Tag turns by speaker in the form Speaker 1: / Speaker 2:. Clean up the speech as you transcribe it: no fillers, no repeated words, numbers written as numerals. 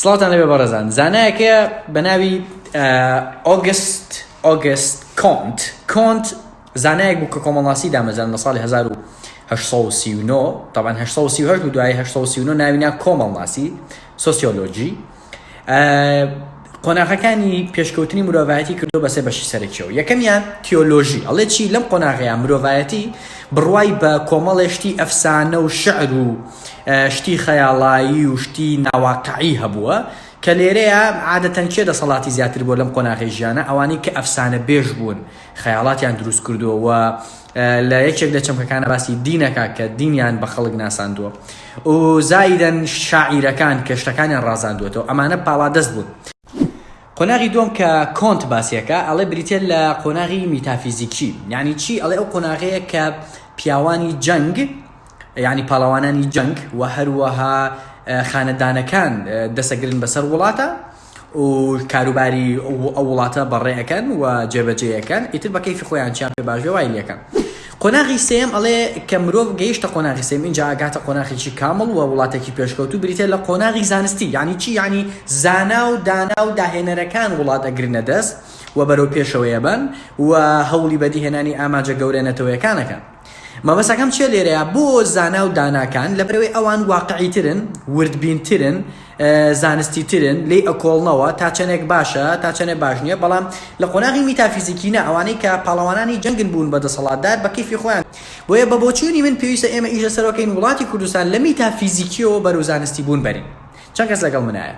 Speaker 1: سڵاوتان لەبێ بەڕێزان زانایەکەیە بە ناوی ئۆگست ئۆگست کۆنت کۆنت زانایەک بوو کە کۆمەڵناسی دامەزراند لە ساڵی 1839 طبعا 838 بوو دوای 839 ناوی نا کۆمەڵناسی سۆسیۆلۆجی قۆناغەکانی پێشکەوتنی مرۆڤایەتی کردو بەسێ بەشی سەرەکیەوە یەکەمیان تیۆلۆژی ئەڵێ چی لەم قۆناغەیە مرۆڤایەتی بڕوای بە کۆمەڵێ شتی ئەفسانە و شعر و شتی خەیاڵایی و شتی ناواقعی هەبووە کە لێرەیە عادەتەن کێ دەسەڵاتی زیاتر بووە لەم قۆناغی ژیانە ئەوانەی کە ئەفسانە بێژ بوون خەیاڵاتیان دروست کردووە و لە یەکێک لە چەمکەکانە باسی دینەکە کە دینیان بە خەڵک ناساندووە و زایدەن شاعیرەکان کە شتەکانیان ڕازاندووەتەوە ئەمانە پاڵادەست بوون. قۆناغی دووەم کە کۆنت باسیەکە ئەڵێ بریتە لە قۆناغی میتافیزیکی یعنی چی ئەڵێ ئەو قۆناغەیە کە پیاوانی جەنگ یعنی پاڵەوانانی جەنگ و هەروەها خانەدانەکان دەسەگرن بەسەر وڵاتە و کاروباری ئەو وڵاتە بەڕێ ئەکەن و جێبەجێ ئەکەن ئیتر بە کەیفی خۆیان چیان پێ باش بێ وای لێکەن. قۆناغی سێیەم ئەڵێ کە مرۆڤ گەیشتە قۆناغی سێم ئینجا ئەگاتە قۆناغێکی کامڵ و وڵاتێکی پێشکەوتوو بریتە لە قۆناغی زانستی یعنی چی یعنی زانا و دانا و داهێنەرەکان وڵات ئەگرنە دەست و بەرەو پێشەوەیە بن و هەوڵی بەدیهێنانی ئامانجە گەورە نەتەوەیەکانەکەن. مەبەستەکەم چیە لێرەیا بۆ زانا و داناکان لەبەرئەوەی ئەوان واقعی ترن وردبین ترن زانستی ترن لێی ئەکۆڵنەوە تا چەنێک باشە تا چەنێ باش نییە بەڵام لە قۆناغی میتافیزیکی نا ئەوانەی کە پاڵەوانانی جەنگن بوون بە دەسەڵاتدار بە کەیفی خۆیان بۆیە بە بۆچوونی من پێویستە ئێمە ئیش لەسەرەوە کەین وڵاتی کوردستان لە میتافیزیکیەوە بەرەو زانستی بوون بەرین چەند کەس لەگەڵ منایە؟